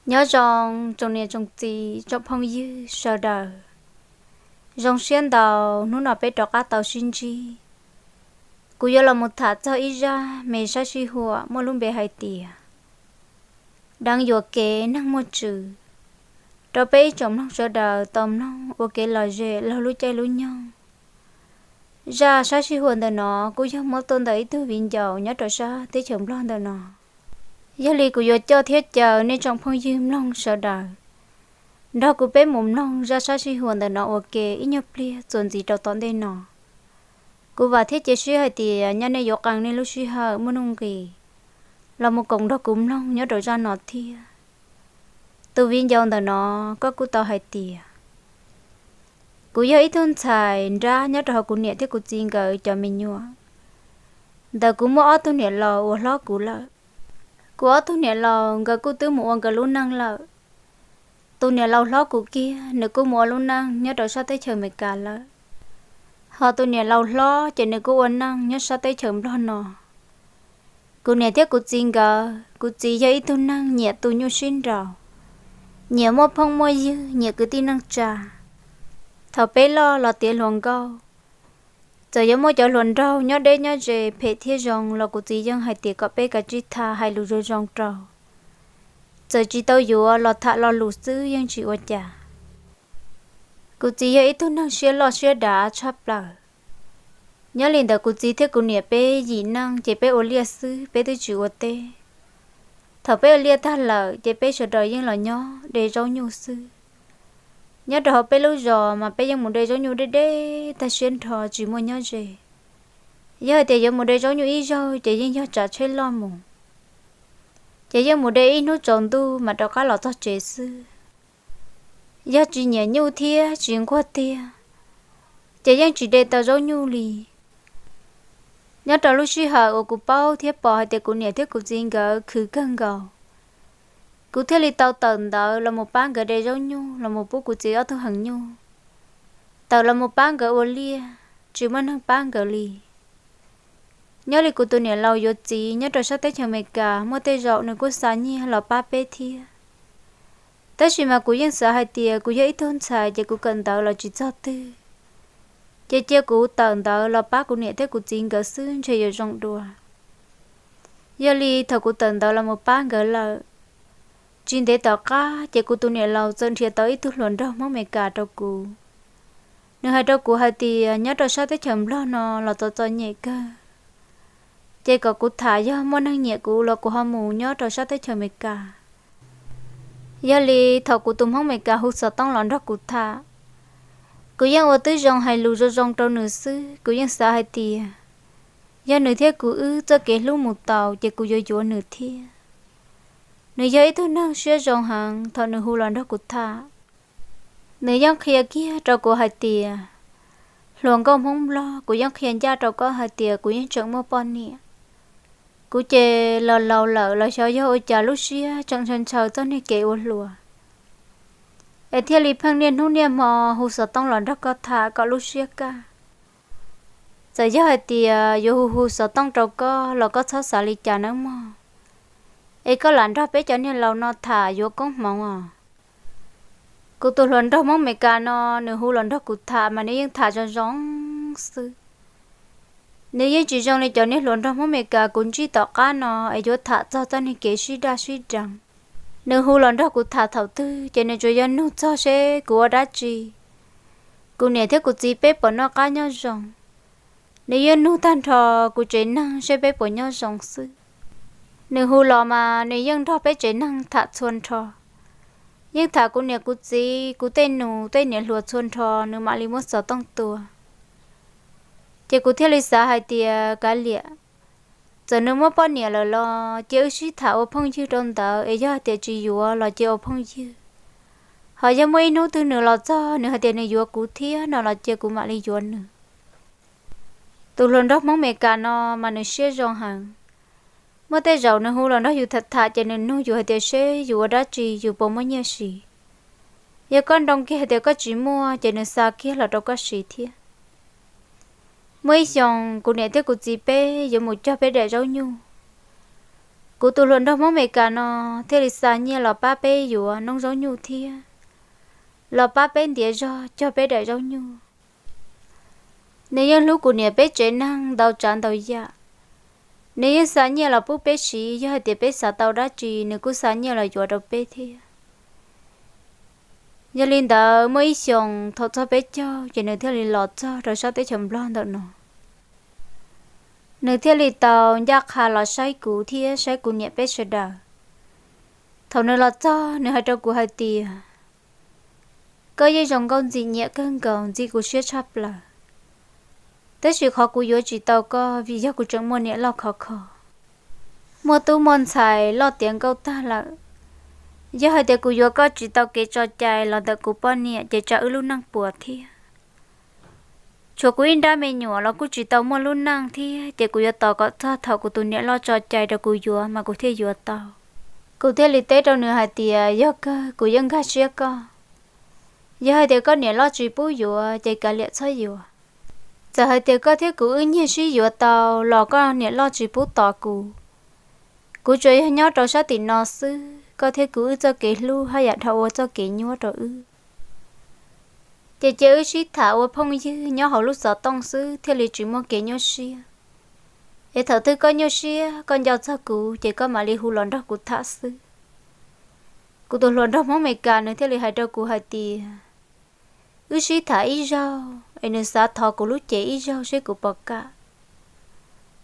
Nyob zoo tsoom niam tsoom txiv tsoom phooj ywg sawv daws. Zoo siab ntau hnub no peb rov qab tau sib ntsib. Kuv yuav los mus tham txog ib zaj me sab sij huam muaj lub npe hais tias Deev yuam kev neeg muaj tswv, rau peb ib tsoom mloog sawv daws tau mloog ua kev lom zem laug lub caij lub nyoog. Zaj sab sij huam ntawm no kuj yog muab tuaj ntawm ib tug viv ncaus nyob rau sab teb chaws Nplog ntawm no. Yog li kuv yuav coj thiab caw nej tsoom phooj ywg mloog sawv daws nrog kuv peb mus mloog zaj sab sij huam ntawm no ua ke ib nyuag pliag txuas ntxiv rau tom ntej no. Kuv vam thiab cia siab hais tias nyob nej yuav qee nej lub sij hawm muaj nuj nqis los mus koom nrog kuv mloog nyob rau zaj no thiab. Tus viv ncaus ntawm no, koj kuj tau hais tias, kuv yog ib tug ntxhais nrab nyob rau hauv kuv niam thiab kuv txiv nkawd cov me nyuam. Ntawm kuv muaj ob tug niam laus uas hlob kuv lawm. Kuv ob tug niam laus nkawd kuj twb mus ua nkawd lub neej lawm. Tus niam laus hlob kuv kiag nws kuj mus ua lub neej nyob rau sab teb chaws Amelikas lawm. Ho tus niam laus hlob ces nws kuj ua neej nyob sab teb chaws Nplog no. Kuv niam thiab kuv txiv nkawd, kuv txiv yog ib tug neeg nyiam tu nyuj sib nraus, nyiam muaj phooj muaj ywg, nyiam kwv tij neej tsa. Thaum peb loj los tiav hluas nkauj, txawm yuav muaj cov hluas nraug nyob deb nyob ze phem thiab zoo los kuv txiv yeej hais tias kom peb kav tsij tham hais lus zoo zoo rau. Txawm tsis tau yuav los tham lo lus xwb yeej tsis ua cas. Kuv txiv yog ib tug neeg siab loj siab dav tshaj plaws. Nyob li ntawd kuv txiv thiab kuv niam peb yim neej ces peb ua liaj xwb, peb twb tsis ua teb. Thaum peb ua liaj tag lawm ces peb sawv daws yeej los nyob de zaub nyuj xwb. Nyob rau hauv peb lub zos mas peb yeej mus de zaub nyuj deb deb tag siab nrho tsis muaj nyob ze. Yog hais tias yuav mus de zaub nyuj ib zaug ces yeej yog tsav tsheb loj mus, ces yeej mus de ib hnub tsaus ntuj mas rov qab los txog tsev xwb. Yog tsis nyiam nyuj thiab tsis nquag tiag, ces yeej tsis de tau zaub nyuj li. Nyob rau lub sij hawm uas kuv paub thiab pom hais tias kuv niam thiab kuv txiv nkawd khwv kawg nkaus, kuv thiaj li tau tawm ntawv los mus pab nkawd de zaub nyuj los mus pub kuv txiv ob tug heev nyuj. Tawm los mus pab nkawd ua liaj, tsis muaj neeg pab nkawd li. Nyob li kuv tus niam laus yuav txiv nyob rau sab teb chaws Amelikas muaj tej zaum nws kuj xa nyiaj los pab peb thiab. Tab sis mas kuv yeej xav hais tias kuv yog ib tug ntxhais ces kuv kawm ntawv los tsis txog twg, ces cia kuv tawm ntawv los pab kuv niam thiab kuv txiv nkawd xwb ntshe yuav zoo dua. Yog li thaum kuv tawm ntawv los mus pab nkawd lawm, tsis ntev tom qab ces kuv tus niam laus txawm nrhiav tau ib tug hluas nraug Hmoob Amelikas rau kuv. Nws hais rau kuv hais tias nyob rau sab teb chaws Nplog no los txom txom nyem kawg, ces kom kuv tham yog muaj neeg nyiam kuv los kuv ho mus nyob rau sab teb chaws Amelikas. Yog li thaum kuv tus Hmoob Amelikas hu xov tooj los nrog kuv tham, kuv yeej ua tib zoo hais lus zoo zoo rau nws xwb. Kuv yeej xav hais tias yog nws thiab kuv wb txoj kev hlub mus tau ces kuv yuav yuav nws thiab. Nws yog ib tug neeg siab zoo heev, thaum nws hu los nrog kuv tham, nws yeej qhia kiag rau kuv hais tias, hluas nkauj Hmoob Nplog, kuv yeej qhia ncaj rau koj hais tias kuv yeej tseem muaj poj niam. Kuv ces los laus lawm los xyov yog ua cas lub siab tseem ntshaw ntshaw txoj niag kev ua hluas, es thiaj li pheej niaj hnub niaj hmo hu xov tooj los nrog koj tham kom lub siab kaj. Txawm yog hais tias yuav hu hu xov tooj rau koj los koj txhob xav li cas nawb mog, es koj lam nrog peb cov niag laus no tham yuav koob hmoov os. Kuv tus hluas nraug Hmoob Amelikas no, nws hu los nrog kuv tham mas nws yeej tham zoo zoo xwb. Nws yeej tsis zoo li cov niag hluas nraug Hmoob Amelikas kuv ntsib tom qab no es yuav tham txog txoj niag kev sib daj sib deev. Nws hu los nrog kuv tham thaum twg ces nws tsuas yog nug txog seb kuv ua dab tsi, kuv niam thiab kuv txiv peb puas noj qab nyob zoo. Nws yeej nug tag nrho kuv tsev neeg seb peb puas nyob zoo xwb. Nws hu los mas nws yeej nrog peb tsev neeg tham txhua nrho, yeej tham kuv niam kuv txiv, kuv tej nus tej niam hluas txhua nrho nws mam li muab xov tooj tua. Ces kuv thiaj li xav hais tias kav liam, txawm nws muaj poj niam lawm los cia wb sib tham ua phooj ywg rau ntawd, es yog hais tias tsis yuav los cia ua phooj ywg. Ho yog muaj ib hnub twg nws los txog nws hais tias nws yuav kuv thiab no los cia kuv mam li yuav nws. Tus hluas nraug Hmoob Amelikas no mas nws siab zoo heev. Muaj tej zaum nws hu los nrog yus tham tham ces nws nug yus hais tias seb yus ua dab tsi, yus puas muaj nyiaj siv. Yog koj nroo kiag hais tias koj tsis muaj ces nws xa kiag los rau koj siv thiab. Muaj ib xyoos kuv niam thiab kuv txiv peb yuav mus cog peb daim zaub nyuj. Kuv tus hluas nraug Hmoob Amelikas no thiaj li xa nyiaj los pab peb yuav noob zaub nyuj thiab los pab peb ntiav zog cog peb daim zaub nyuj. Nws yeej hlub kuv niam peb tsev neeg ntau tsav ntau yam. Nws yeej xa nyiaj los pub peb siv, yog hais tias peb xav tau dab tsi nws kuj xa nyiaj los yuav rau peb thiab. Yog li ntawd muaj ib xyoos thaum txog peb caug ces nws thiaj li los txog rau sab teb chaws Nplog ntawm no. Nws thiaj li tau ncaj qha los saib kuv thiab saib kuv niam peb sawv daws. Thaum nws los txog nws hais rau kuv hais tias, koj yeej zoo nkauj ntxim nyiam kawg nkaus, ntxim kuv siab tshaj plaws. Tab sis qhov kuv yuav tsis tau koj vim yog kuv tseem muaj niam loj khov kho, muaj tub muaj ntxhais loj tiav nkauj tag lawm. Yog hais tias kuv yuav koj tsis tau kev tso cai los ntawm kuv poj niam ces tsam wb lub neej puas thiab. Tshuav kuv ib nrab me nyuam los kuj tsis tau muaj lub neej thiab, ces kuv yuav tos kom txog thaum kuv tus niam loj tso cai rau kuv yuav mas kuv thiaj yuav tau. Kuv thiaj li teb rau nws hais tias, yog kawg kuv yeej nkag siab koj. Yog hais tias koj niam loj tsis pub yuav ces kav liam txhob yuav. Txawm hais tias koj thiab kuv wb nyiag sib yuav tau los koj niam loj tsis pub tos kuv. Kuv tsuas yog nyob rau sab tim no xwb, koj thiab kuv wb txoj kev hlub haj yam dhau ua txoj kev nyuaj rau wb. Ces cia wb sib tham ua phooj ywg nyob hauv lub xov tooj xwb thiaj li tsis muaj kev nyuaj siab. Es thaum twg koj nyuaj siab koj nco txog kuv ces koj mam li hu los nrog kuv tham xwb. Kuv tus hluas nraug Hmoob Amelikas nws thiaj li hais rau kuv hais tias, wb sib tham ib zaug es nws xav thov kuv lub cev ib zaug seb kuv puas kam.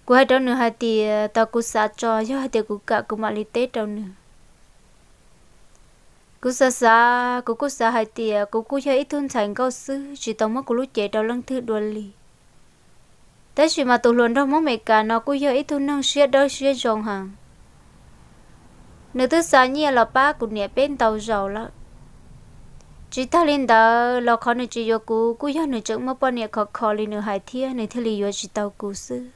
Kuv hais rau nws hais tias, tau kuv xav tso, yog hais tias kuv kam kuv mam li teb rau nws. Kuv xav xav kuv kuj xav hais tias kuv kuj yog ib tug ntxhais nkauj xwb tsis tau muab kuv lub cev rau leej twg dua li. Tab sis mas tus hluas nraug Hmoob Amelikas no kuj yog ib tug neeg siab dawb siab zoo heev. Nws twb xa nyiaj los pab kuv niam peb ntau zaus lawm. Tsis tag li ntawd los qhov nws tsis yuav kuv kuj yog nws tseem muaj poj niam khov kho li nws hais thiab nws thiaj li yuav tsis tau kuv xwb.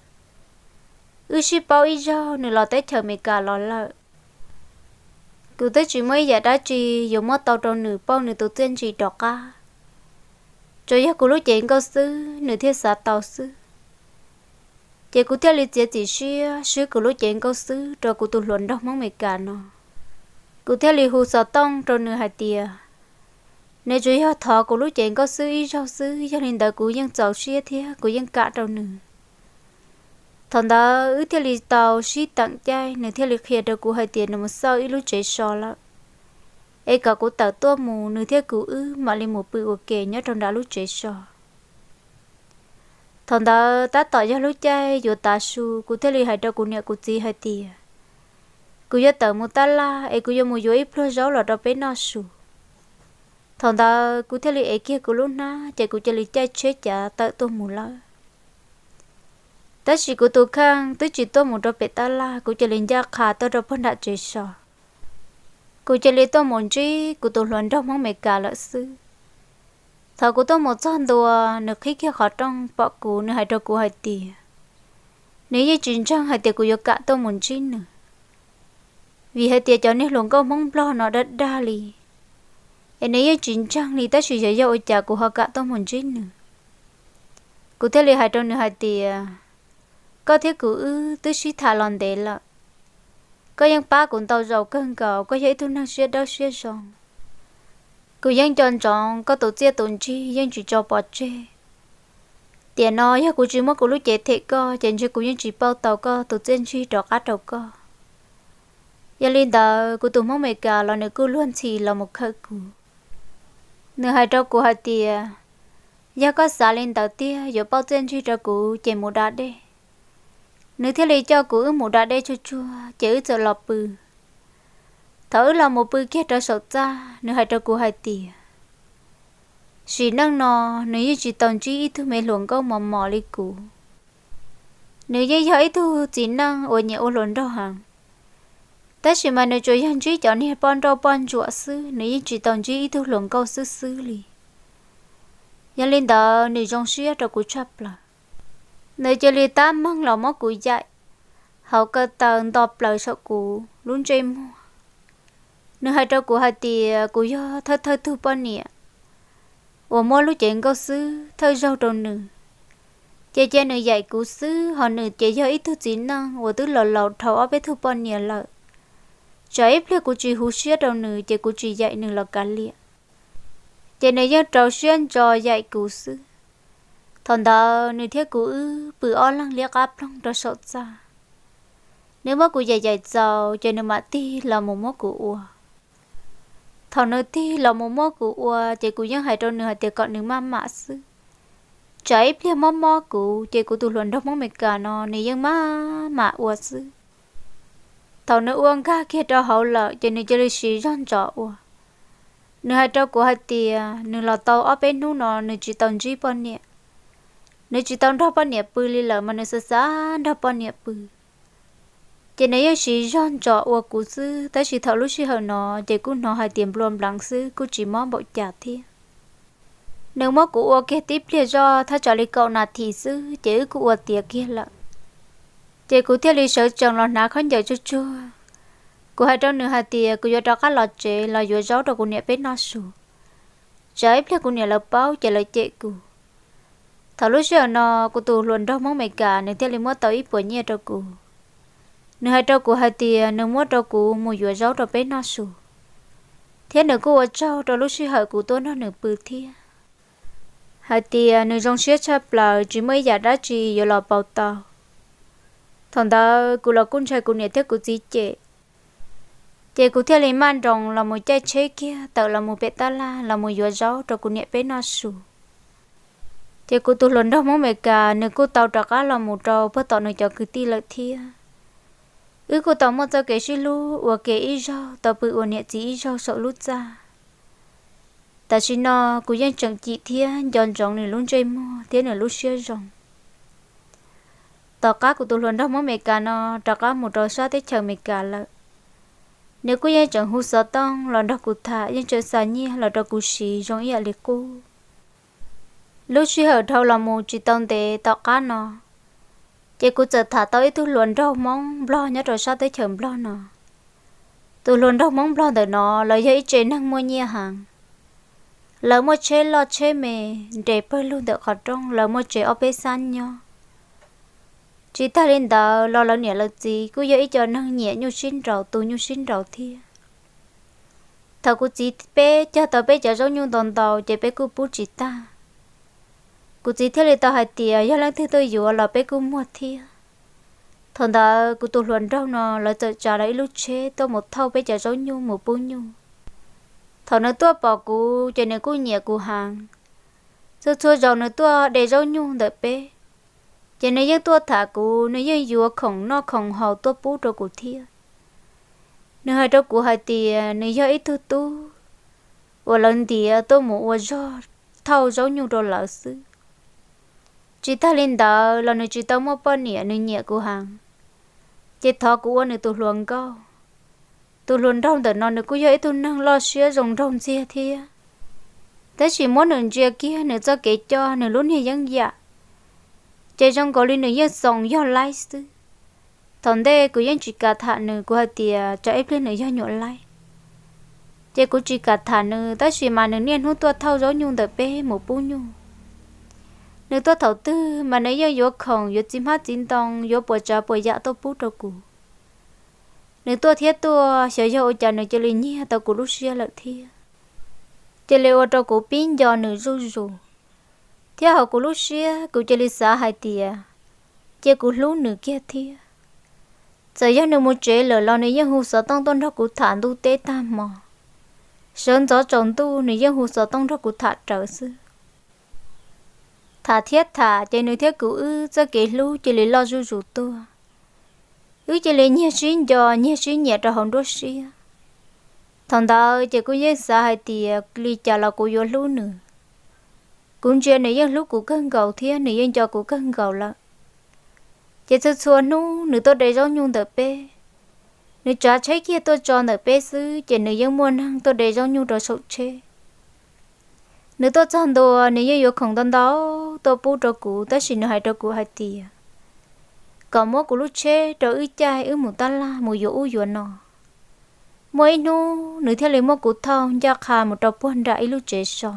Wb sib paub ib zaug nws los teb chaws Amelikas los lawm. Kuv twb tsis muaj ib yam dab tsi yuav muab tau rau nws pauj nws tus txiaj ntsig rov qab. Tsuas yog kuv lub cev nkauj xwb nws thiaj xav tau xwb. Ces kuv thiaj li txiav txim siab swb kuv lub cev nkauj xwb rau kuv tus hluas nraug Hmoob Amelikas no. Kuv thiaj li hu xov tooj rau nws hais tias, nws tsuas yog thov kuv lub cev nkauj xwb ib zaug xwb, yog li ntawd kuv yeej txaus siab thiab kuv yeej kam rau nws. Thaum ntawd wb thiaj li tau sib teem caij, nws thiaj li qhia rau kuv hais tias nws mus xauj ib lub tsev so lawm, es kom kuv tawm tuaj mus nws thiab kuv wb mam li mus pw ua ke nyob rau nram lub tsev so. Thaum ntawd tab tom yog lub caij yuav tav su, kuv thiaj li hais rau kuv niam kuv txiv hais tias, kuv yuav tawm mus tab laj es kuv yuav mus yuav ib pluag zaub los rau peb noj su. Thaum ntawd kuv thiaj li ev kiag kuv lub hnab ces kuv cia li caij tsheb cav tawm tuaj mus lawm. Tab sis kuv tus kheej twb tsis tuaj mus rau pem tab laj, kuv cia li ncaj qha tuaj rau puag nram tsev so. Kuv cia li tuaj mus ntsib kuv tus hluas nraug Hmoob Amelikas lawm xwb. Thaum kuv tuaj mus txog ntua, nws qhib kiag qhov rooj pom kuv, nws hais rau kuv hais tias, nws yeej tsis ntseeg hais tias kuv yuav kam tuaj mus ntsib nws, vim hais tias cov niag hluas nkauj Hmoob Nplog no dag dag li, es nws yeej tsis ntseeg li tab sis yog yog ua cas kuv ho kam tuaj mus ntsib nws. Kuv thiaj li hais rau nws hais tias, koj thiab kuv wb twb sib tham los ntev lawm. Koj yeej pab kuv ntau zaus kawg nkaus, koj yog ib tug neeg siab dawb siab zoo. Kuv yeej nco ntsoov koj tus txiaj tus ntsig yeej tsis tso pov tseg. Tiam no yog kuv tsis muab kuv lub cev them koj ces ntshe kuv yeej tsis pauj tau koj tus txiaj ntsig rov qab rau koj. Yog li ntawd kuv tus Hmoob Amelikas los nws kuj luag ntxhi los mus khawm kuv. Nws hais rau kuv hais tias, yog koj xav li ntawd tiag yuav pauj txiaj ntsig rau kuv ces mus da dej. Nws thiaj li coj kuv wb mus da dej tsuag tsuag ces wb txawm los pw. Thaum wb los mus pw kiag rau saum txaj, nws hais rau kuv hais tias, sim neej no nws yeej tsis tau ntsib ib tug me hluas nkauj mos mos li kuv. Nws yeej yog ib tug txiv neej uas nyiam ua hluas nraug heev, tab sis mas nws tsuas yog ntsib cov niag poj nrauj poj ntsuam xwb, nws yeej tsis tau ntsib ib tug hluas nkauj xwb xwb li. Yog li ntawd nws zoo siab rau kuv tshaj plaws. Nws cia li tab meeg los muab kuv yaim hauv kaw taw nto plaws saum kuv lub ntsej muag. Nws hais rau kuv hais tias kuv yog thawj thawj tug poj niam uas muab lub cev nkauj xwb thawj zaug rau nws, ces cia nws yaim kuv xwb, ho nws ces yog ib tug txiv neej uas twb laus laus dhau ob peb tug poj niam lawm, Tsam ib pliag kuv tsis hu siab rau nws ces kuv tsis yaim nws los kav liam, ces nws yeej rau siab ntso yaim kuv xwb. Thaum ntawd nws thiab kuv wb pw ob leeg liab qab ploog rau saum txaj. Nws muab kuv yaim yaim txaus ces nws mam tig los mus muab kuv ua. Thaum nws tig los mus muab kuv ua ces kuv yeej hais rau nws hais tias kom nws maj mam xwb, tsam ib pliag mob mob kuv. Ces kuv tus hluas nraug Hmoob Meskas no nws yeej maj mam ua xwb. Thaum nws ua nkag kiag rau hauv lawm ces nws cia li siv zog ntsos ua. Nws hais rau kuv hais tias nws los tau ob peb hnub no nws tsis tau ntsib poj niam, nws tsis tau nrog poj niam pw li lawm mas nws xav xav nrog poj niam pw. Ces nws yeej siv zog ntsos ua kuv xwb, tab sis thaum lub sij hawm no ces kuj hnov hais tias nplua npleev xwb, kuj tsis mob npaum cas thiab. Nws muab kuv ua kiag tib pliag zoj thaj tsam li kaum nas this xwb ces wb kuj ua tiav kiag lawm. Ces kuv thiaj li sawv tsees los hnav khaub ncaws tsuag tsuag. Kuv hais rau nws hais tias kuv yuav rov qab los tsev los yuav zaub rau kuv niam peb noj su, tsam ib pliag kuv niam lawv paub ces lawv cem kuv. Thaum lub sij hawm no kuv tus hluas nraug Hmoob Meskas nws thiaj li muab tau ib puas nyiaj rau kuv. Nws hais rau kuv hais tias nws muab rau kuv mus yuav zaub rau peb noj su, thiab nws kuj ua tsaug rau lub sij hawm kuv tuaj nrog nws pw thiab, hais tias nws zoo siab tshaj plaws tsis muaj ib yam dab tsi yuav los pauv tau. Thaum ntawd kuv los kuj ntshai kuv niam thiab kuv txiv cem, ces kuv thiaj li maj nroos los mus caij tsheb kiag tawm los mus pem tab laj los mus yuav zaub rau kuv niam peb noj su. Ces kuv tus hluas nraug Hmoob Meskas nws kuj tau rov qab los mus rau puag tom nws cov kwv tij lawm thiab. Wb kuj tau muaj txoj kev sib hlub ua ke ib zaug, tau pw ua niam txiv ib zaug saum lub txaj. Tam sim no kuv yeej tseem cim thiab nco ntsoov nws lub ntsej muag thiab nws lub siab zoo. Tom qab kuv tus hluas nraug Hmoob Meskas no rov qab mus rau sab teb chaws Amelikas lawm, nws kuj yeej tseem hu xov tooj los nrog kuv tham, yeej tseem xa nyiaj los rau kuv siv zoo ib yam li qub. Lub sij hawm dhau los mus tsis tau ntev tom qab no, ces kuv txawm tham tau ib tug hluas nraug Hmoob Nplog nyob rau sab teb chaws Nplog no. Tus hluas nraug Hmoob Nplog ntawm no lawv yog ib tse neeg muaj nyiaj heev. Lawv muaj tsheb loj tsheb me nres pawg lug ntawm qhov rooj, lawv muaj tsev ob peb xab nyob. Tsis tag li ntawd los lawv niam lawv txiv kuj yog ib co neeg nyiam nyuj sib nraus, tu nyuj sib nraus thiab. Thaum kuv txiv peb cog tau peb cov zaub nyuj ntau ntau ces peb kuj pub tsis tag. Kuv txiv thiaj li tau hais tias yog leej twg tuaj yuav los peb kuj muag thiab. Thaum ntawd kuv tus hluas nraug no lawv txawm tsa lawv ib lub tsheb tuaj mus thauj peb cov zaub nyuj mus pub nyuj. Thaum nws tuaj pom kuv ces nws kuj nyiam kuv heev. Txhua txhua zaus nws tuaj de zaub nyuj ntawm peb, ces nws yeej tuaj tham kuv, nws yeej yuav khoom noj khoom haus tuaj pub rau kuv thiab. Nws hais rau kuv hais tias nws yog ib tug tub uas lawv ntiav tuaj mus ua zog thauj zaub nyuj rau lawv xwb. Tsis tag li ntawd los nws tsis tau muaj poj niam, nws nyiam kuv heev, ces thov kuv ua nws tus hluas nkauj. Tus hluas nraug ntawm no nws kuj yog ib tug neeg loj siab zoo nraug ntxiag thiab, tab sis muab nws ntsia kiag nws txoj kev coj, nws lub niag yeeb yam, ces zoo nkaus li nws yeej xoos yog laib xwb. Thaum ntej kuv yeej tsis kam tham nws, kuv hais tias tsam ib pliag nws yog nyuam laib. Ces kuv tsis kam tham nws, tab sis mas nws niaj hnub tuaj thauj zaub nyuj ntawm peb mus pub nyuj. Nws tuaj thaum twg mas nws yeej yuav khoom yuav txiv hmab txiv ntoo, yuav puas tsav puas yam tuaj pub rau kuv. Nws tuaj thiab tuaj, xyov yog ua cas nws cia li nyiag tau kuv lub siab lawm thiab, cia li ua rau kuv pib nco nws zuj zus. Thiab hauv kuv lub siab kuv cia li xav hais tias cia kuv hlub nws kiag thiab. Txawm yog nws mus tsev lawm los nws yeej hu xov tooj tuaj nrog kuv tham ntuj teb tag hmo. Sawv ntxov tsaus ntuj nws yeej hu xov tooj nrog kuv tham rawv xwb. Tham thiab tham ces nws thiab kuv wb txoj kev hlub cia li loj zuj zus tuaj. Wb cia li nyiag sib nco, nyiag sib nyiam rau hauv nruab siab. Thaum ntawd ces kuv yeej xav hais tias li cas los kuv yuav hlub nws. Kuv ntsia nws yeej hlub kuv kawg nkaus thiab nws yeej nco kuv kawg nkaus lawm. Ces txhua txhua hnub nws tuaj de zaub nyuj ntawm peb, nws tsav tsheb kiag tuaj tso ntawm peb xwb ces nws yeej muaj neeg tuaj de zaub nyuj rau saum tsheb. Nws tuaj txog ntua nws yeej yuav khoom ntau ntau tuaj pub rau kuv, tab sis nws hais rau kuv hais tias kom muab kuv lub tsheb rau wb caij wb mus tab laj mus yuav ub yuav no. Muaj ib hnub nws thiaj li muab kuv thauj ncaj qha mus rau puag nram ib lub tsev so.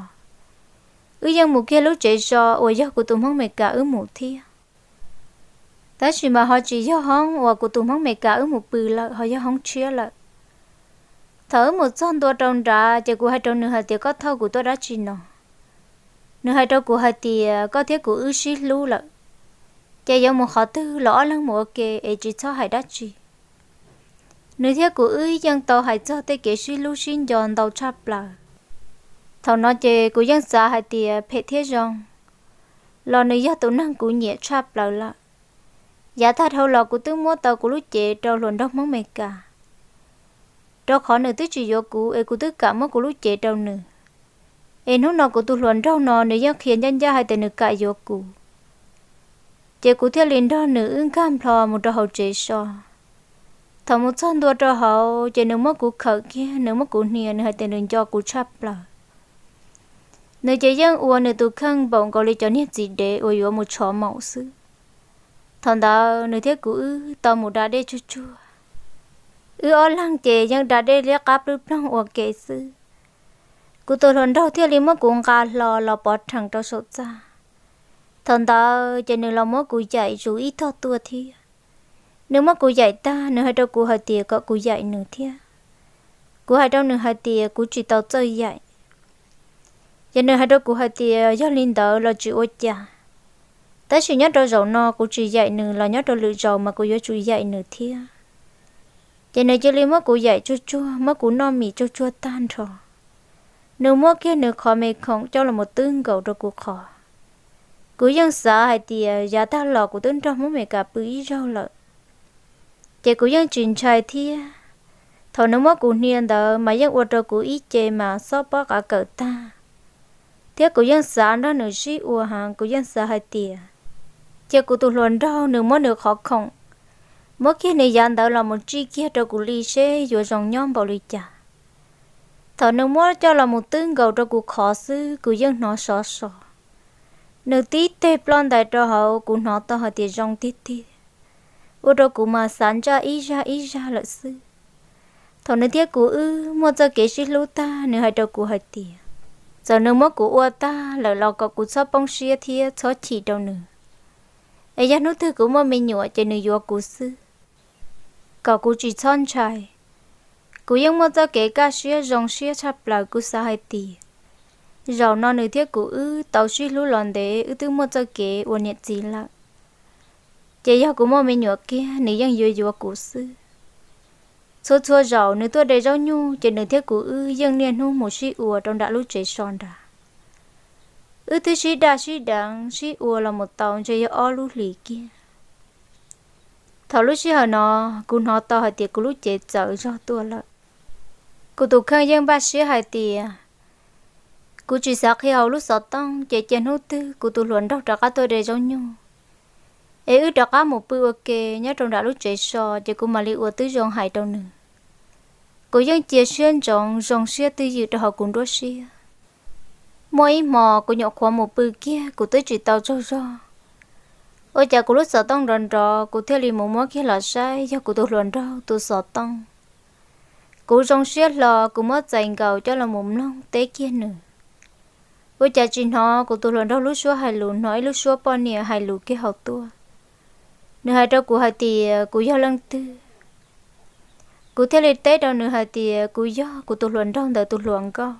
Wb yeej mus kiag lub tsev so uas yog kuv tus Hmoob Meskas wb mus thiab. Tab sis mas ho tsis yog hoob uas kuv tus Hmoob Meskas wb mus pw lawm, ho yog hoob tshiab lawm. Thaum wb mus txog ntua rau nrad ces kuv hais rau nws hais tias, koj thauj kuv tuaj dab tsi no? Nws hais rau kuv hais tias, koj thiab kuv wb sib hlub lawm, ces yuav mus qhov twg los ob leeg mus ua ke es tsis txhob hais dab tsi. Nws thiab kuv wb yeej tau hais txog tej kev sib hlub sib nco ntau tshaj plaws. Thaum no ces kuv yeej xav hais tias phem thiab zoo, los nws yog tus neeg kuv nyiam tshaj plaws lawm. Yav tag dhau los kuv twb muab tau kuv lub cev rau hluas nraug Hmoob Amelikas, rau qhov nws twb tsis yuav kuv es kuv twb kam muab kuv lub cev rau nws. Es hnub no kuv tus hluas nraug no nws yeej qhia ncaj ncaj hais tias nws kam yuav kuv. Ces kuv thiaj li nrog nws wb nkag nplho mus rau hauv tsev so. Thaum mus txog ntua rau hauv ces nws muab kuv khawm kiag, nws muab kuv hnia, nws hais tias nws nco kuv tshaj plaws. Nws ces yeej ua nws tus kheej npaum nkaus li cov niag txiv dev uas yuav mus tshov maum xwb. Thaum ntawd nws thiab kuv wb tau mus da dej tsuag tsuag. Wb ob leeg ces yeej da dej liab qab plwb ploog ua ke xwb. Kuv tus hluas nraug thiaj li muab kuv nqa hlo los pov rhees rau saum txaj. Thaum ntawd ces nws los muab kuv yaim zus ib tog tuaj thiab. Nws muab kuv yaim tag, nws hais rau kuv hais tias kom kuv yaim nws thiab. Kuv hais rau nws hais tias kuv tsis tau txawj yaim. Ces nws hais rau kuv hais tias yog li ntawd los tsis ua cas, tab sis nyob rau zaum no kuv tsis yaim nws los nyob rau lwm zaus mas kuv yuav tsum yaim nws thiab. Ces nws cia li muab kuv yaim tsuag tsuag, muab kuv noj mis tsuag tsuag tag nrho. Nws muab kiag nws qhov me khoom coj los twb nkaus rau kuv qhov. Kuv yeej xav hais tias yav tag los kuv twb nrog Hmoob Amelikas pw ib zaug lawm, ces kuv yeej tsis ntshai thiab. Thaum nws muab kuv hnia ntawd mas yeej ua rau kuv ib ce mas xob pob qav kawm tag, thiab kuv yeej xav nrog nws sib ua heev. Kuv yeej xav hais tias cia kuv tus hluas nraug nws muab nws qhov khoom, muab kiag nws yav ntawd los mus tsij kiag rau kuv li seb yuav zoo nyob npaum li cas. Thaum nws muab coj los mus twb nkaus rau kuv qhov xwb kuv yeej hnov sov sov. Nws tib teg ploj ntais rau hauv, kuv hnov tau hais tias zoo tiag tiag, ua rau kuv mas xav ntsaj ib zaj ib zaj lawm xwb. Thaum nws thiab kuv wb muaj txoj kev sib hlub tag, nws hais rau kuv hais tias txawm nws muab kuv ua tag lawm los kom kuv txhob poob siab thiab txhob chim rau nws, es yog hnub twg kuv muaj me nyuam ces nws yuav kuv xwb, kom kuv tsis txhob ntshai. Kuv yeej muaj txoj kev kaj siab zoo siab tshaj plaws, kuv xav hais tias zaum no nws thiab kuv wb tau sib hlub los ntev, wb twb muaj txoj kev ua niam txiv lawm, ces yog kuv muaj me nyuam kiag nws yeej yuav yuav kuv xwb. Txhua txhua zaum nws tuaj de zaub nyuj ces nws thiab kuv wb yeej niaj hnub mus sib ua rau nram lub tsev so nrad. Wb twb sib daj sib deev sib ua los mus tau ntshe yog ob lub hlis kiag. Thaum lub sij hawm no kuv hnov tau hais tias kuv lub cev txawv zog tuaj lawm. Kuv tus kheej yeej npaj siab hais tias kuv tsis xav qhia hauv lub xov tooj, ces cia hnub twg kuv tus hluas nraug rov qab tuaj de zaub nyuj, es wb rov qab mus pw ua ke nyob rau nram lub tsev so, ces kuv mam li ua tib zoo hais rau nws. Kuv yeej cia siab ntsoov zoo siab twj ywm rau hauv kuv nruab siab. Muaj ib hmos kuv nyuam qhuav mus pw kiag kuv twb tsis tau tsaug zog, ua cas kuv lub xov tooj nrov nrov, kuv thiaj li mus muab kiag los saib yog kuv tus hluas nraug tus xov tooj. Kuv zoo siab hlo, kuv muab txais nkaus coj los mus mloog teb kiag nws. Ua cas tsis hnov kuv tus hluas nraug lub suab hais lus, hnov ib lub suab poj niam hais lus kiag hauv tuaj. Nws hais rau kuv hais tias kuv yog leej twg. Kuv thiaj li teb rau nws hais tias kuv yog kuv tus hluas nraug ntawd tus hluas nkauj.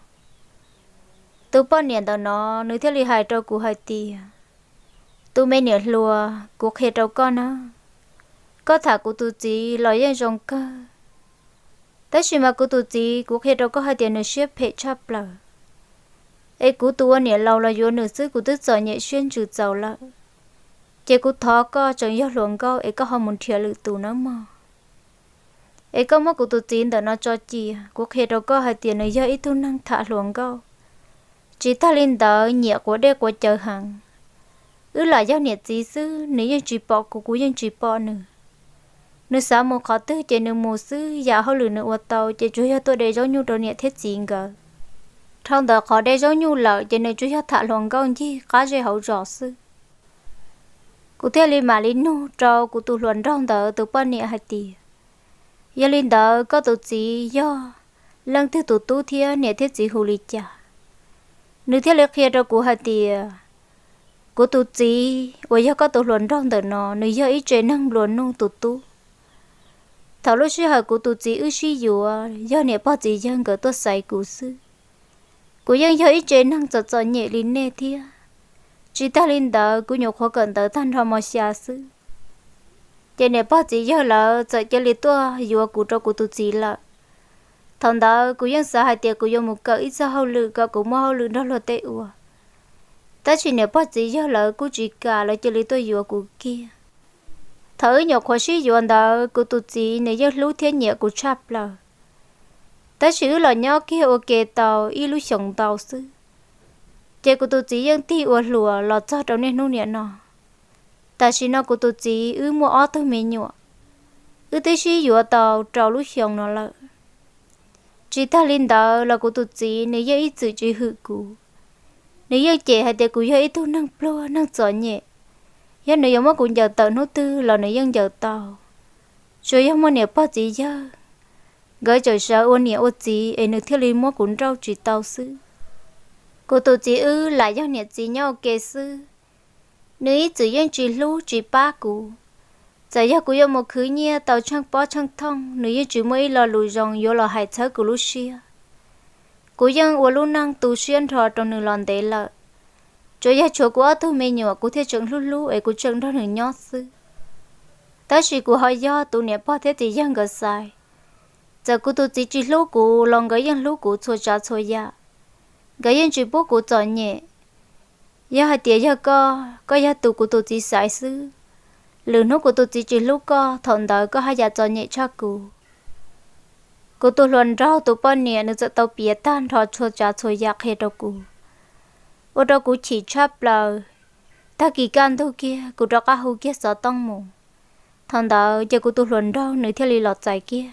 Tus poj niam ntawm no nws thiaj li hais rau kuv hais tias, tus me niam hluas, kuv qhia rau koj na, koj tham kuv tus txiv los yeej zoo kawg, tab sis mas kuv tus txiv kuv qhia rau koj hais tias nws siab phem tshaj plaws, es kuv tus ua niam laus los yuav nws xwb kuv twb txom nyem siab ntsws txaus lawm. Ces kuv thov koj tseem yog hluas nkauj es koj ho mus nrhiav lwm tus nawb mog. Es koj muab kuv tus txiv ntawm no tso cia, kuv qhia rau koj hais tias nws yog ib tug neeg tham hluas nkauj. Tsis tag li ntawd nyiam quav dej quav cawv heev. Wb lam yog niam txiv xwb, nws yeej tsis pom kuv, kuv yeej tsis pom nws. Nws xav mus qhov twg ces nws mus xwb, yam hauj lwm nws ua tau ces tsuas yog tuaj de zaub nyuj rau niam thiab txiv nkawd. Dhau ntawd qhov de zaub nyuj lawm ces nws tsuas yog tham hluas nkauj ncig qab zej hauv zos xwb. Kuv thiaj li mam li nug rau kuv tus hluas nraug ntawd tus poj niam hais tias, yog li ntawd koj tus txiv yog leej twg tus tub thiab niam thiab txiv hu li cas? Nws thiaj li qhia rau kuv hais tias, kuv tus txiv uas yog koj tus hluas nraug ntawm no, nws yog ib tse neeg nplua nuj tus tub. Thaum lub sij hawm kuv tus txiv wb sib yuav yog niam pog txiv yawg nkawd tuaj xaiv kuv xwb. Kuv yeej yog ib tse neeg txom txom nyem li nej thiab. Tsis tag li ntawd kuv nyuam qhuav kawm ntawv tag nrho mos xya xwb, ces niam pog txiv yawg lawv txawm cia li tuaj yuav kuv rau kuv tus txiv lawm. Thaum ntawd kuv yeej xav hais tias kuv yuav mus kawm ib txog hauj lwm kom kuv muaj hauj lwm nrog luag tej ua. Tab sis niam pog txiv yawg lawv kuj tsis kam, lawv cia li tuaj yuav kuv kiag. Thaum wb nyuam qhuav sib yuav ntawd kuv tus txiv nws yeej hlub thiab nyiam kuv tshaj plaws. Tab sis wb los nyob kiag ua ke tau ib lub xyoos ntau xwb, ces kuv tus txiv yeej tig ua hluas los txog rau niaj hnub niam no. Tam sim no kuv tus txiv wb muaj ob tug me nyuam, wb twb sib yuav tau rau lub xyoo no lawm. Tsis tag li ntawd los kuv tus txiv nws yeej ib txwm tsis hwm kuv. Nws yeej cem hais tias kuv yog ib tug neeg pluag neeg txom nyem, yog nws yuav muab kuv ncaws tawm hnub twg los nws yeej ncaws tau. Tsuas yog muaj niam pog txiv yawg, nkawd tseem sawv ua niam ua txiv es nws thiaj li muab kuv nrauj tsis tau xwb. Kuv tus txiv wb lam yog niam txiv nyob ua ke xwb, nws ib txwm yeej tsis hlub tsis pab kuv. Txawm yog kuv yuav mus khwv nyiaj tau tsheej pob tsheej thooj, nws yeej tsis muaj ib lo lus zoo yuav los hais txhawb kuv lub siab. Kuv yeej ua lub neej tu siab nrho rau nws los ntev lawm. Tsuas yog tshuav kuv ob tug me nyuam kuv thiaj tseem hlub hlub es kuv tseem nrog nws nyob xwb. Tab sis kuv ho yog tus niam pog thiab txiv yawg nkawd xaiv. Txawm kuv tus txiv tsis hlub kuv los nkawd yeej hlub kuv txhua tsav txhua yam. Nkawd yeej tsis pub kuv txom nyem. Yog hais tias yog koj, koj yog tus kuv tus txiv xaiv xwb, lwm hnub kuv tus txiv tsis hlub koj, thaum ntawd koj haj yam txom nyem tshaj kuv. Kuv tus hluas nraug tus poj niam nws txawm tau piav tag nrho txhua tsav txhua yam qhia rau kuv, ua rau kuv chim tshaj plaws. Tag kis kaj ntug kiag kuv rov qab hu kiag xov tooj mus. Thaum ntawd ces kuv tus hluas nraug nws thiaj li los txais kiag.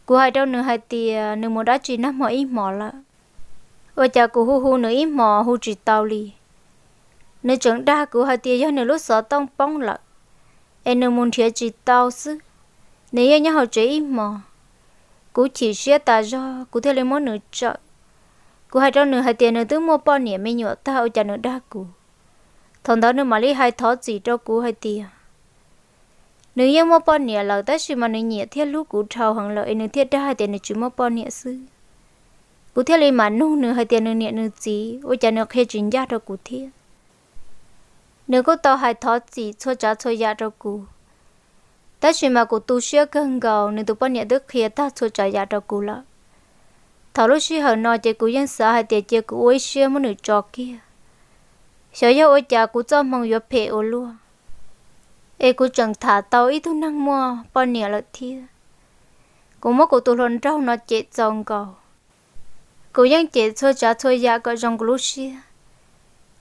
Kuv hais rau nws hais tias nws mus dab tsi nag hmo ib hmos lawm, ua cas kuv hu hu nws ib hmos hu tsis tau li. Nws tseem dag kuv hais tias yog nws lub xov tooj poob lawm, es nws mus nrhiav tsis tau xwb, nws yeej nyob hauv tsev ib hmos. Kuv chim siab tas zog kuv thiaj li muab nws tsawm. Kuv hais rau nws hais tias nws twb muaj poj niam me nyuam tag ua cas nws dag kuv. Thaum ntawd nws mam li hais thov txim rau kuv hais tias nws yeej muaj poj niam lawm tab sis mas nws nyiam thiab hlub kuv dhau heev lawm es nws thiaj dag hais tias nws tsis muaj poj niam xwb. Kuv thiaj li mam nug nws hais tias nws niam nws txiv ua cas nws qhia tsis ncaj rau kuv thiab. Nws kuj tau hais thov txim txhua tsav txhua yam rau kuv, tab sis mas kuv tu siab kawg nkaus, nws tus poj niam twb qhia tag txhua tsav yam rau kuv lawm. Thaum lub sij hawm no ces kuv yeej xav hais tias cia kuv ua ib siab muab nws tso kiag, xyov yog ua cas kuv txoj hmoo yuav phem ua luaj, es kuv tseem tham tau ib tug neeg muaj poj niam lawm thiab. Kuv muab kuv tus hluas nraug no cem txaus nkaus. Kuv yeej cem txhua tsav txhua yam kom zoo kuv lub siab,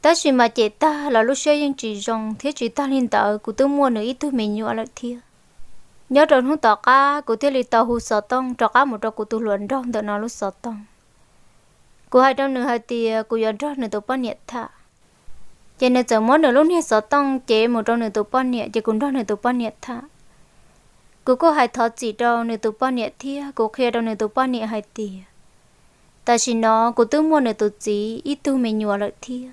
tab sis mas cem tag los lub siab yeej tsis zoo thiab. Tsis tag li ntawd kuv twb muaj nws ib tug me nyuam lawm thiab. Nyob rau hnub tom qab kuv thiaj li tau hu xov tooj rov qab mus rau kuv tus hluas nraug ntawm no lub xov tooj. Kuv hais rau nws hais tias kuv yuav nrog nws tus poj niam tham. Ces nws txawm muab nws lub niag xov tooj cev mus rau nws tus poj niam ces kuv nrog nws tus poj niam tham. Kuv kuj hais thov txim rau nws tus poj niam thiab kuv qhia rau nws tus poj niam hais tias tam sim no kuv twb muaj nws tus txiv ib tug me nyuam lawm thiab,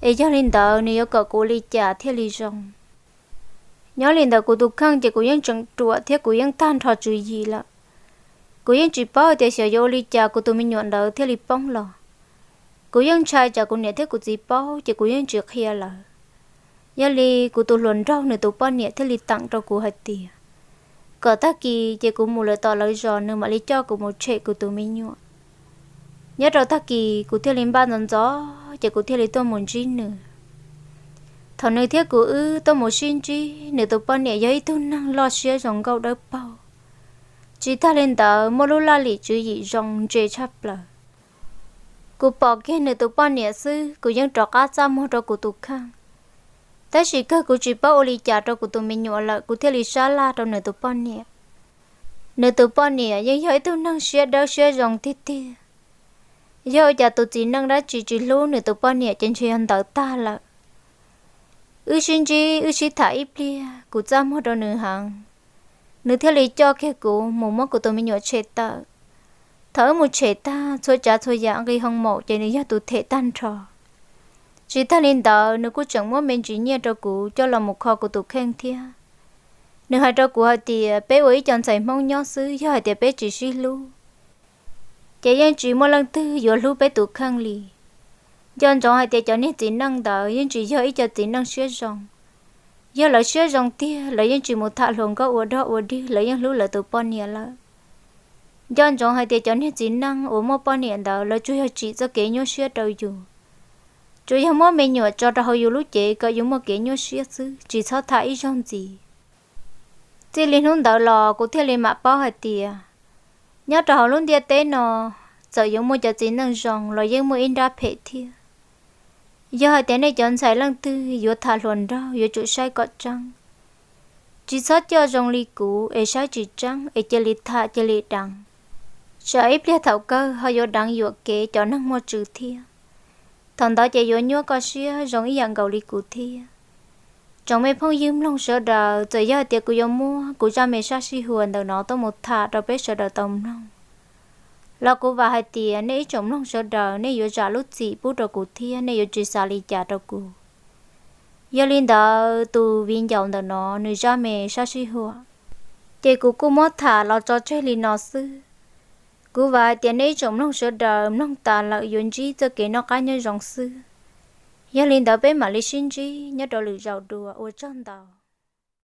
es yog li ntawd nws yuav kom kuv ua li cas thiaj li zoo. Nyob li ntawd kuv tus kheej ces kuv yeej tseem ruam thiab kuv yeej tag nrho tswv yim lawm. Kuv yeej tsis paub tias xyov yuav ua li cas kuv tus me nyuam ntawd thiaj li poob los. Kuv yeej ntshai tsam kuv niam thiab kuv txiv paub ces kuv yeej tsis qhia lawv. Yog li kuv tus hluas nraug nws tus poj niam thiaj li teem rau kuv hais tias kom tag kis ces kuv mus lawm tom lawv zos nws mam li coj kuv mus tshem kuv tus me nyuam. Nyob rau tag kis kuv thiaj li npaj ntxov ntxov ces kuv thiaj li tuaj mus ntsib nws. Thaum nws thiab kuv wb tuaj mus sib ntsib, nws tus poj niam yog ib tug neeg loj siab zoo nkauj dawb paug. Tsis tag li ntawd muaj lub laj lim tswv yim zoo ntse tshaj plaws. Kuv pom kiag nws tus poj niam xwb kuv yeej rov qab txaj muag rau kuv tus kheej. Tab sis kawg kuv tsis paub ua li cas rau kuv tus me nyuam lawm kuv thiaj li sab laj rau nws tus poj niam. Nws tus poj niam yeej yog ib tug neeg siab dawb siab zoo tiag tiag. Yog ua cas tus txiv neej dab tsi tsis hlub nws tus poj niam ces ntshe yog ntawd tag lawm. Wb sib ntsib wb sib tham ib pliag kuv txaj muag rau nws heev, nws thiaj li coj kiag kuv mus muab kuv tus me nyuam tshem tawm. Thaum wb mus tshem tag txhua tsav txhua yam nqi hoo maum ces nws yog tus them tag nrho. Tsis tag li ntawd nws kuj tseem muab me ntsis nyiaj rau kuv coj los mus kho kuv tus kheej thiab. Nws hais rau kuv hais tias peb ua ib co ntxhais Hmoob nyob xwb, yog hais tias peb tsis sib hlub, ces yeej tsis muaj leej twg yuav hlub peb tus kheej li. Nco ntsoov hais tias cov niag txiv neej ntawd yeej tsis yog ib co txiv neej siab zoo. Yog lawv siab zoo tiag, lawv yeej tsis mus tham hluas nkauj ua dog ua dig, lawv yeej hlub lawv tus poj niam lawm. Nco ntsoov hais tias cov niag txiv neej uas muaj poj niam ntawd, lawv tsuas yog tsim txoj kev nyuaj siab rau yus, tsuas yog muab me nyuam tso rau hauv yus lub cev kom yus muaj kev nyuaj siab xwb, tsis txhob tham ib zaug ntxiv. Txij li hnub ntawd los kuv thiaj li mam paub hais tias nyob rau hauv lub ntiaj teb no, txawm yuav muaj cov txiv neej zoo los yeej muaj ib nrab phem thiab. Yog hais tias nej cov ntxhais leej twg yuav tham hluas nraug, yuav tsum saib kom tseeb, tsis txhob coj zoo li kuv es saib tsis tseeb es cia li tham cia li deev, tsam ib pliag thaum kawg ho yuav deev yuam kev cov neeg muaj tswv thiab. Thaum ntawd ces yuav nyuaj koj siab zoo ib yam nkaus li kuv thiab. Tsoom me phooj ywg mloog sawv daws, txawm yog hais tias kuv yuav muab kuv zaj me sab sij huam ntawm no tuaj mus tham rau peb sawv daws tau mloog, los kuv vam hais tias nej ib tsoom mloog sawv daws nej yuav zam lub txim pub rau kuv thiab nej yuav tsis xav li cas rau kuv. Yog li ntawd tus viv ncaus ntawm no nws zaj me sab sij huam, ces kuv kuj muab tham los tso tseg li no xwb. Kuv vam hais tias nej ib tsoom mloog sawv daws mloog tas lawm yuav ntsib txoj kev noj qab nyob zoo xwb. Yog li ntawd peb mam li sib ntsib nyob rau lwm zaus dua, ua tsaug ntau.